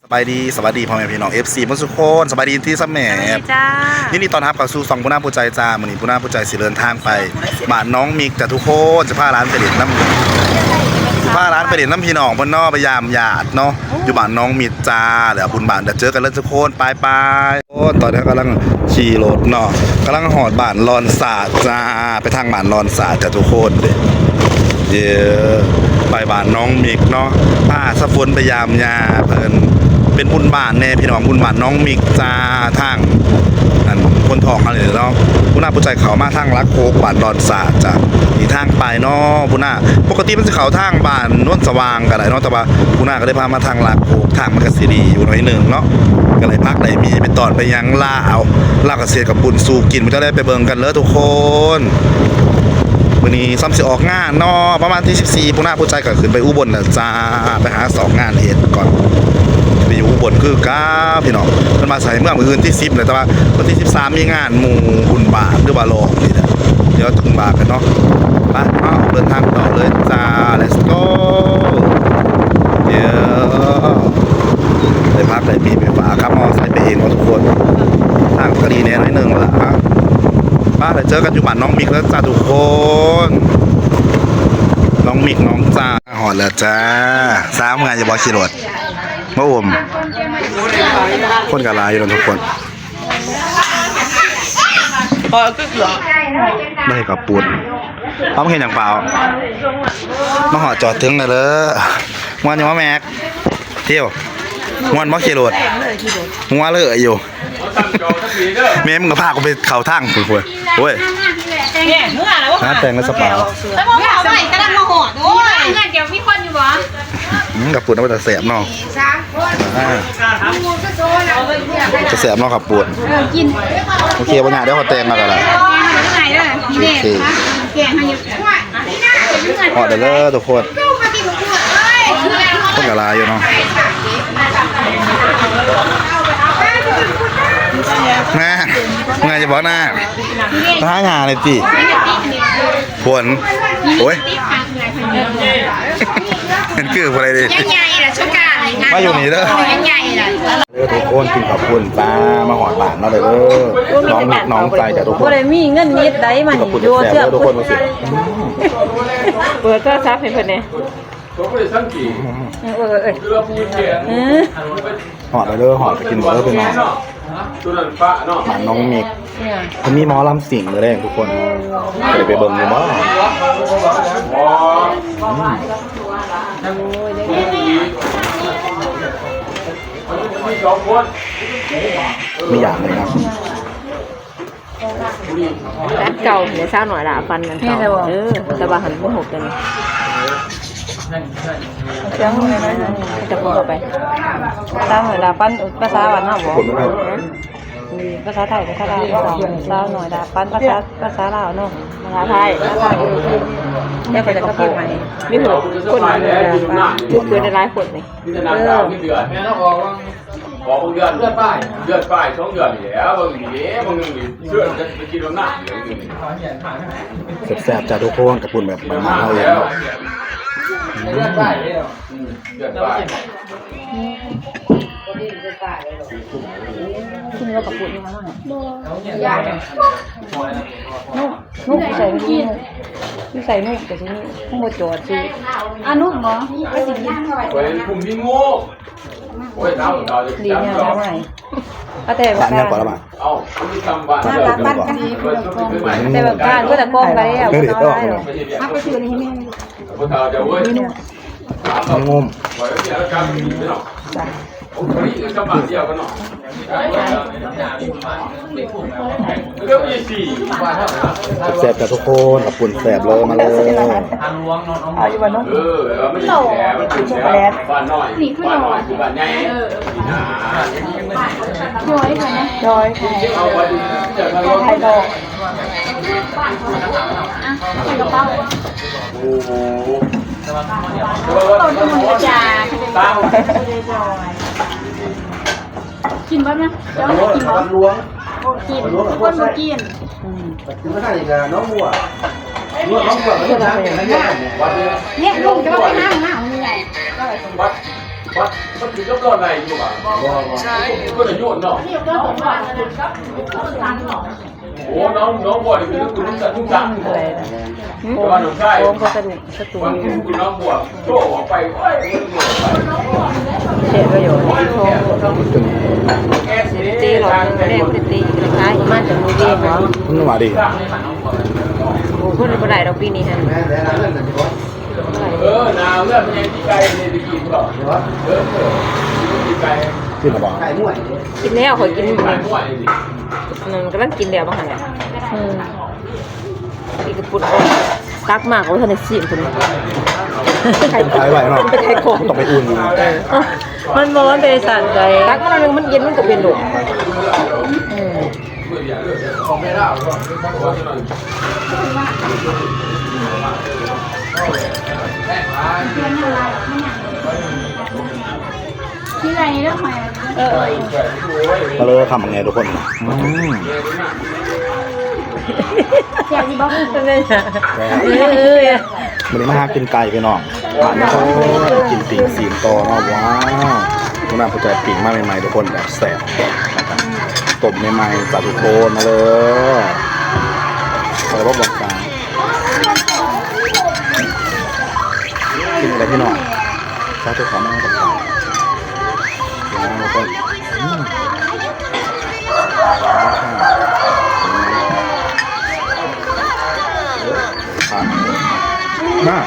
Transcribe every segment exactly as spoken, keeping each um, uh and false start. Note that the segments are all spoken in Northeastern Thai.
สบายดี สวัสดีพ่อแม่พี่น้อง เอฟซี หมดทุกคน สบายดีที่สะแหม สวัสดีจ้า ยินดีต้อนรับเข้าสู่ช่องปุณณะผู้ใจจ้า มื้อนี้ปุณณะผู้ใจสิเดินทางไปบ้านน้องมิกจ้ะทุกคน จะพาหลานไปเล่นนำ จะพาหลานไปเล่นนำพี่น้องเพิ่นเนาะ ไปยามญาติเนาะ อยู่บ้านน้องมิกจ้า แล้วบุญบ้าน เดี๋ยวเจอกันเลยทุกคน ไปๆ โอ้ ตอนนี้กำลังขี่รถเนาะ กำลังฮอดบ้านลอนสาดจ้า ไปทางบ้านลอนสาดจ้ะทุกคนเด้ เย้ ไปบ้านน้องมิกเนาะ พาสะฝนไปยามญาเพิ่น เป็นบุญบ้านแน่พี่น้อง บุญบ้านน้องมิกจ้า ทาง อัน คนทองเขาเลยเนาะ ปุณณะผู้ใจเข้ามาทางหลักหกบ้านลอนสาดจ้ะ อีกทางไปเนาะ ปุณณะ ปกติมันสิเข้าทางบ้านโนนสว่างก็ได้เนาะ แต่ว่าปุณณะก็ได้พามาทางหลักหก ทางมันก็สิดีอยู่หน่อยหนึ่งเนาะ ก็เลยพักได้มีไปตอนไปยังลาว ลาวก็เสียกับปุ้นสู่กิน มันจะได้ไปเบิ่งกันเลยทุกคน มื้อนี้ซ้ำสิออกงานเนาะ ประมาณที่สิบสี่ ปุณณะผู้ใจก็ขึ้นไปอุบลน่ะจ้า ไปหาสองงานเฮ็ดก่อน ไปอยู่อุบลคือเก่าพี่น้อง เพิ่นมาใส่เมืองมื้ออื่นที่สิบเลย แต่ว่าวันที่สิบสามมีงานหมู่บุญบ้านหรือว่าลองนี่แหละ เดี๋ยวจั่งว่ากันเนาะ ไป เฮาเดินทางต่อเลยจ้า let's go เดี๋ยว ได้พักได้มีไปฝากครับ มอไซค์ไปเองเนาะทุกคน ทางก็ดีแน่หน่อยหนึ่งล่ะ ไป เดี๋ยวเจอกันอยู่บ้านน้องมิกแล้วจ้าทุกคน น้องมิกน้องจ้า ฮอดแล้วจ้า สามงานอย่าบอกขี่รถ มาอุ้ม คนก็หลายอยู่เนาะทุกคน พอคือเหรอ ได้กับปูน เอามาเห็นอย่างเปล่า มาหอดจอดถึงเลยเลยม่วนอยู่ว่าแม็ก เที่ยว ม่วนบ่ขี่รถ หัวเลยอยู่ แม่มึงก็พากูไปเข้าทางพุ่นๆ โอ้ย เนี่ยเมื่อแล้ว งานแต่งแล้วสปา แล้วพอเอาไปกำลังมาหอด โอ้ย เงินเดี๋ยวมีคนอยู่บ่ อืม กับปูนเอาไปแต่แสบเนาะ อ่า จะแสบเนาะครับปวด เออ กิน โอเค บ่ยาก เดี๋ยวเขาแต่งมาก็ได้ แกงให้เด้อ นี่เด้ โอเค แกงให้อยู่ ฮอดเด้อทุกคน คนก็หลายอยู่เนาะ แม่ เมื่อยจะบอกหน้า หาหาเลยติ ฝน โอ้ย มันคืออะไรดิ ยังใหญ่ล่ะ สงกรานต์นี่นะ มาอยู่นี่เด้อ ยังใหญ่ล่ะ เด้อทุกคน กินข้าวปุ้นจ้า มาหอดบ้านเนาะเด้อ น้องมิกน้องใจจ้ะทุกคน บ่ได้มีเงินนิดใดมานี่ ขอบคุณ อยู่เทือก แซ่บๆเด้อทุกคน มาสิ เปิดโทรศัพท์ให้เพิ่นแหน่ เออ เออ เออ เออ หอดเลยเด้อ หอดไปกินเด้อพี่น้อง ตัวนั้นปะเนาะ บ้านน้องมิก เนี่ย มันมีหมอลำสิงห์เลยเด้ทุกคน เคยไปเบิ่งอยู่บ่ อ๋อ อืม มีสองคน ไม่อยากเลยนะ ร้านเก่าเนี่ย สาวน้อยล่ะ ฟันกันเก่า นี่เลยบ่ เออ แต่ว่าหันบ่หกกัน เสียงอะไรนะ จะพูดออกไป สาวน้อยล่ะ ฟันภาษาบ้านเฮาบ่ คนไม่ได้ ภาษาไทย ภาษาลาว สาวน้อยล่ะ ฟันภาษา ภาษาลาวเนาะ ภาษาไทย แล้วก็จะกระเป๋าใหม่ มีหกคน เปิดได้หลายคนนี่ มีแต่นางสาวมีเดือน เออ แม่ต้องออกว่า บอกบางเดือน เลือดป้าย เลือดป้ายสองเดือนนี่แหละ บางทีเด้ บางหนึ่งนี่เชื่อจะไปกินน้ำหนักเลย แซ่บๆจ้ะทุกคน กับปุ้นแบบบ้านๆเฮาเองเนาะ อืม เลือดป้าย กินแล้วกับปุ้นนี่มาหน่อย ลูก ลูกใส่ไม่กิน ลูกใส่ลูกแต่ทีนี้ต้องมาจอดสิ อ่ะ ลูกหมอ ไปสิกิน ไปคุมที่งู โอ้ย น้ำเก่าจะ ดีเนี่ย น้ำเก่า ทำไม เอาแต่ บ้านเนี่ยก่อนละบ้าน เอาที่ทำบ้าน มารับบ้านกัน แต่แบบการก็แต่กล้องไปแล้ว ไม่ได้ ไม่เอาได้หรอก เอาไปคืนให้แม่ พวกเราจะเว้ย น้ำงม ปล่อยไว้เดี๋ยวเราจะไปกินเนาะ จ้ะ ผมขออีกกำบาดเดียวกันเนาะ แซ่บๆจ้ะทุกคน ขอบคุณแซ่บเลย มาเลย ทางหลวงเนาะ อายุวันเนาะ เออ แล้วมันแซ่บ มันแซ่บ บ้านน้อย นี่คือ บ้านน้อย คือบ้านใหญ่ น้อยค่ะนะ น้อยค่ะ เอาไปดู ไข่ดอก อ่ะ ใส่กระเป๋า โอ้โห เราดูมันจ้า ตาม กินบ้างนะ เจ้ากินบ้าง หลวง กิน หลวง คนมากิน อืม ถึงขนาดนี้ก็น้องบัว น้องบัว ไม่ได้ เนี่ย ลุงจะไปห้างหน้ามึงไง วัด วัด คือก็บ่ได้อยู่บ่ บ่ บ่ ก็ได้โยนเนาะ โอ้ น้อง น้องบ่ได้เป็นลูกคุณลูกจันทร์ลูกจันทร์ อะไรนะ แต่ว่าน้องชาย โค้งก็สนุก สตู มันคือน้องบวชโจ้ออกไป โอ้ย เสียประโยชน์ที่โค้ง ตีหลอดหนึ่งแรกไม่ได้ตีเลยค่ะ มาจากมือเดียวเหรอ มันว่าดี โอ้ คนบ่ได้ดอกปีนี้ฮะ เออ หนาวเรื่องยังที่ไกลเลยไปกินก่อน เออ เออ ที่ไกล กินหรือเปล่า กินแล้ว ข้อยกิน ไก่ม้วนนี่ นั่นกำลังกินแล้วบ้างหันแหละ อืม อีกกระปุกออก ตักมากกว่าท่านได้ซีมคนนี้ เป็นขายไหวเนาะ เป็นขายของ ต้องไปอุ่น มันบอกว่าเป็นสารใจ ตักมาหน่อยนึง มันเย็นมันก็เป็นลม อืม ที่ไรเรื่องหอย เออ มาเลยคำไงทุกคน อืม เสียงดีบอก เป็นไง เออ เออ วันนี้มาหากินไก่พี่น้อง บ้านนี้เขากินปิ้งซีนต่อเนาะ ว้าว คุณน้าผู้ใจปิ้งมาใหม่ๆทุกคน แบบแซ่บ ต้มใหม่ๆจ้ะทุกคน มาเลย ใส่บะหมี่จ้า กินอะไรพี่น้อง สาธุขอมากับข้าว ว้าว ทุกคน อืม ครับ มา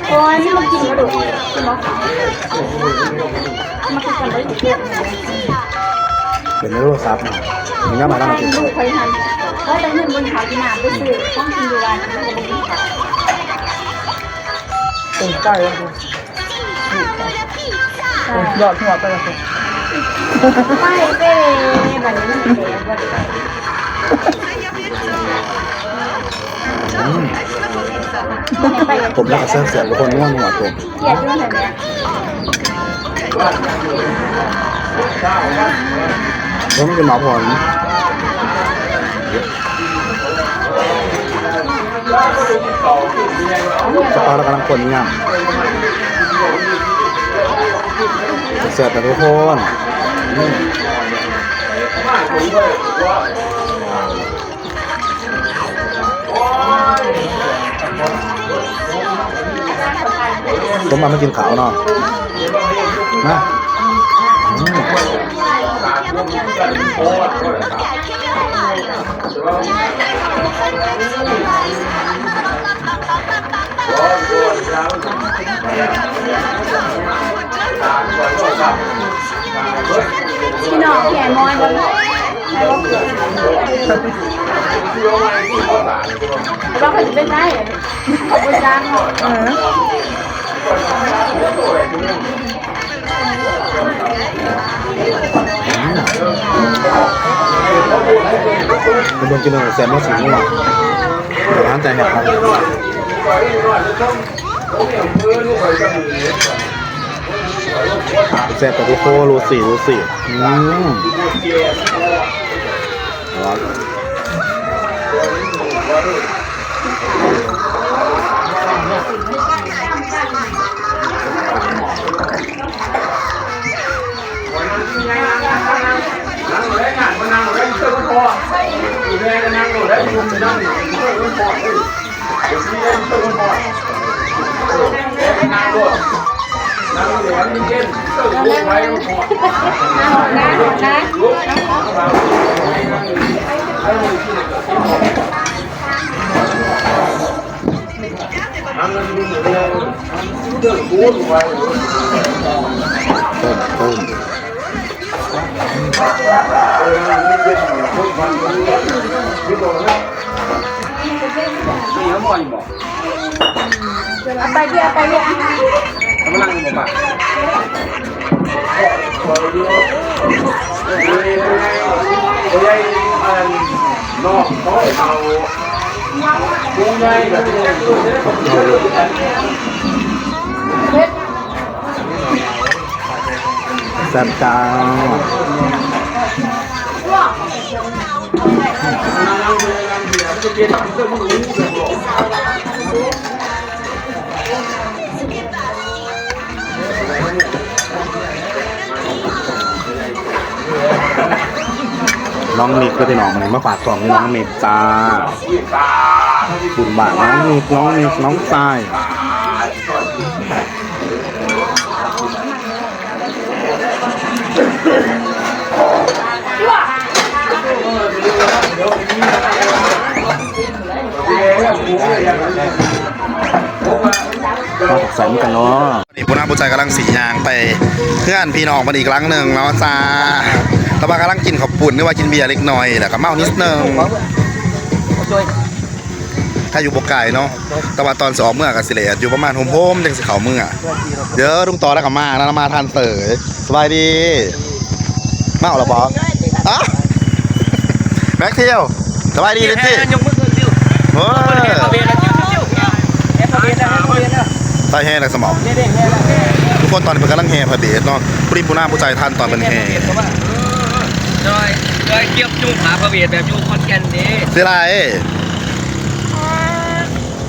โอ้ย นี่มันกินกระดูก กินบ่ มากินกันเลย เป็นโทรศัพท์นะ มีน้ำมาแล้วมากิน ลูกเคยทำ เพราะแต่เงินบนเขาที่มาไปซื้อของกินอยู่ร้าน เป็นไก่อะ ยอดหัวไปแล้ว ไปเต้บัดนี้มันเสียบัดนี้ อืม ไป ผมแล้วก็แซ่บๆทุกคน นัวๆ ผม เกลียดอยู่ไหนเนี่ย แล้วมันเป็นหมาพร สปาเรากำลังคนงาม แซ่บๆนะทุกคน อืม ผมมาไม่กินข้าวเนาะ มา อืม พี่น้องแขนมอยบ่ ว่าเขาจะเป็นไง เขาบริจาคเนาะ เออ ไปเบิ่งกินหน่อย แซมมาสินี่หว่า แต่ร้านใจเนี่ยครับ แซ่บแต่ทุกคน รู้สิ รู้สิ อืม ครับ เอาไปเดี๋ยวไปเดี๋ยว กำลังบอกว่า แซ่บจ้า จะเปลี่ยนเสื้อมือหูแบบบอก น้องมิกเด้อพี่น้อง มื้อนี้มาฝากท้องพี่น้องมิกจ้า บุญบ้านน้องมิก น้องมิก น้องชาย มาสังสรรค์กันเนาะ นี่ผู้นำผู้ชายกำลังสิย่างไปเฮือนพี่น้องเพิ่นอีกหลังหนึ่งเนาะจ้า แต่ว่ากำลังกินข้าวปุ้นหรือว่ากินเบียร์เล็กน้อย แล้วก็เมานิดนึง ถ้าอยู่บ่ไกลเนาะ แต่ว่าตอนสิออกเมือก็สิแลดอยู่ประมาณโฮมๆ จั่งสิเข้าเมือ เดี๋ยวลุงต่อแล้วก็มานะ มาทันเสย สบายดี เมาแล้วบ่ อะ แม็กเที่ยว สบายดีเลยสิ ยกมือขึ้นเร็ว เฮ้ย ใส่แห่แล้วสมอง ทุกคนตอนนี้เพิ่นกำลังแห่พระเบสเนาะ ผู้ดีผู้หน้าผู้ใจทันตอนเพิ่นแห่ จอย จอยเกียบจุ่มขาพระเบสแบบอยู่ขอนแก่นเด้ สิไร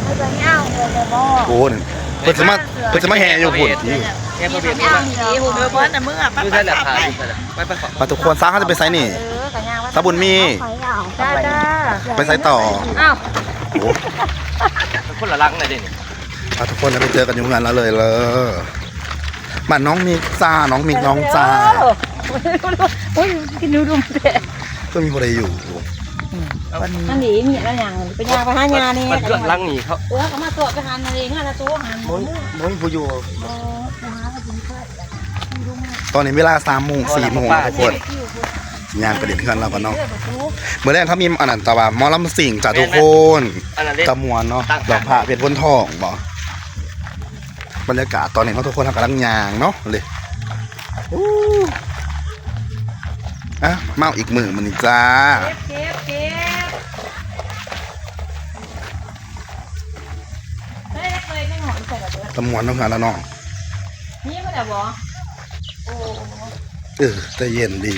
เอาไปย่างเลยบ่ โอ้โห เพิ่นสิมา เพิ่นสิมาแห่อยู่พุ่น แห่พระเบส ย่างเดี๋ยว เออ เพราะว่าแต่มึงอะ ไป อยู่ใส่หลักฐาน ไป อยู่ใส่หลัก ไป ไป ไป มาทุกคน สาวเขาจะไปไสนี่ เออ ก็ย่างว่า สาวบุญมี ไปเอา จ้า จ้า ไปไสต่อ อ้าว โอ้ คนละหลังเลยเด้นี่ อ่ะ ทุกคน เดี๋ยวไปเจอกันอยู่งานแล้วเลยเลย บ้านน้องมิกจ้า น้องมิก น้องจ้า เออ อุ้ย กินดูดูแต่ ก็มีบ่ได้อยู่ วันนี้ นั่นดี มีอะไรอย่าง ไปย่างไปหายานี่ มันเกิดหลังนี่เขา เออ เขามาตรวจไปหานาเองนะ ตัวหัน โอ้ย โอ้ย ผู้อยู่ เออ ไปหาเขากินข้าว ตอนนี้เวลาสามโมง สี่โมงนะทุกคน ย่างไปเล่นเฮือนเราก่อนเนาะ มื้อแรกเขามีอันนั้น แต่ว่าหมอลำซิ่งจ้ะทุกคน อันนั้นเล่น กะม่วนเนาะ ตั้ง ดอกผ้าเพชรพ้นทองบ่ บรรยากาศตอนนี้เนาะทุกคน เรากำลังย่างเนาะเลย อู้ อ่ะ มาอีกมื้อมื้อนี้จ้า เก็บ เก็บ เก็บ ได้เลย ไม่หอมใส่กระเทียม กะม่วนเนาะ เฮือนแล้วเนาะ นี่มันอะบ่ โอ้ เออ แต่เย็นดี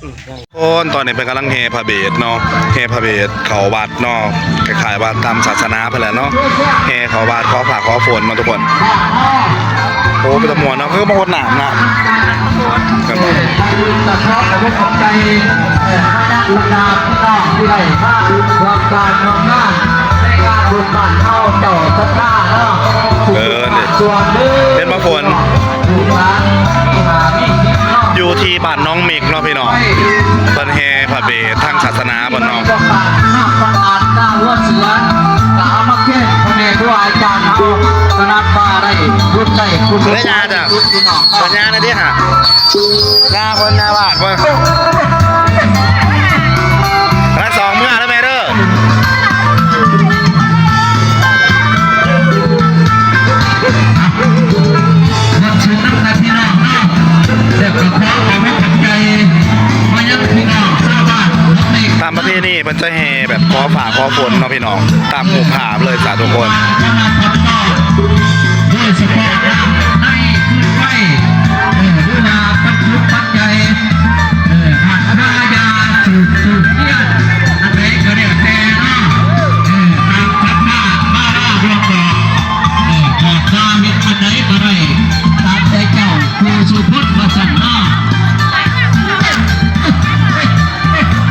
อืม คนตอนนี้เพิ่นกำลังแห่พระเบสเนาะ แห่พระเบสเข้าวัดเนาะ คล้ายๆว่าตามศาสนาเพิ่นแหละเนาะ แห่เข้าวัดขอฟ้าขอฝนเนาะทุกคน โอ้ เป็นตาม่วนเนาะ คือมาฮดน้ำนะ ครับ ขอบใจ บรรดาพี่น้องที่ได้มาร่วมการร่วมงานในงานบุญบ้านเฮาเจ้าศรัทธาเนาะ เออ เนี่ย ส่วนหนึ่ง เป็นพระฝน ลูกหลานที่หามีกินเนาะ อยู่ที่บ้านน้องมิกเนาะพี่น้อง เพิ่นแห่พระเบสทางศาสนาเพิ่นเนาะ ประกาศห้ามประกาศหน้าวัวเสือ ก็เอามาแก้พ่อแม่ครูอาจารย์เฮา สนับมาได้บุญได้กุศล เฮ้ย ยาจ้ะ พี่น้อง สัญญาณนะที่หา หน้าคนหน้าบาดเพิ่น ทั้งสองเมือแล้วแม่เด้อ ตามประเพณีเพิ่นจะแห่แบบขอฟ้าขอฝนเนาะพี่น้อง ตามรูปภาพเลยจ้ะทุกคน โดยเฉพาะในคืนไหว เออ หรือว่าปัจจุบันใหญ่ เออ หากพระยาสืบสืบเสี้ยน อันใดก็แล้วแต่เนาะ เออ ตามศรัทธามาลาดวงดอก เออ ขอดตาเห็นอันใดก็ได้ ตามใจเจ้า ผู้สุพจน์มาสั่นเนาะ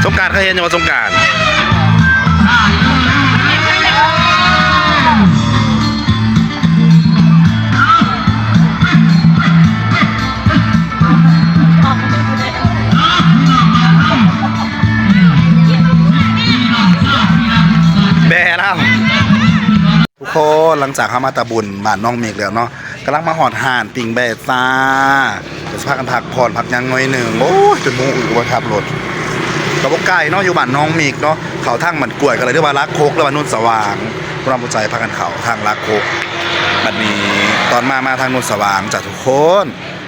สงกรานต์เคยเห็นอยู่บ่สงกรานต์ แบ่แล้ว ทุกคน หลังจากเฮามาตะบุญบ้านน้องเมฆแล้วเนาะ กำลังมาฮอดฮ้านปิ้งแบ่จ้า ก็สิพากันพักผ่อนพักหยังหน่อยหนึ่ง โอ้ย จนหมู่อื้อว่าขับรถ ก็บ่ไกลเนาะ อยู่บ้านน้องเมฆเนาะ เข้าทางบ้านกล้วยก็เลย หรือว่าหลักหก หรือว่าโนนสว่าง พวกเราผู้ชายพากันเข้าทางหลักหก บัดนี้ตอนมา มาทางโนนสว่างจ้ะทุกคน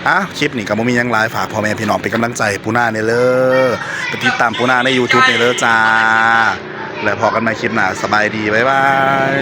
อ่ะ คลิปนี้ก็บ่มีหยังหลาย ฝากพ่อแม่พี่น้องเป็นกำลังใจให้ปูนาแหน่เด้อ ไปติดตามปูนาใน YouTube แหน่เด้อจ้า แล้วพบกันใหม่คลิปหน้า สบายดี บ๊ายบาย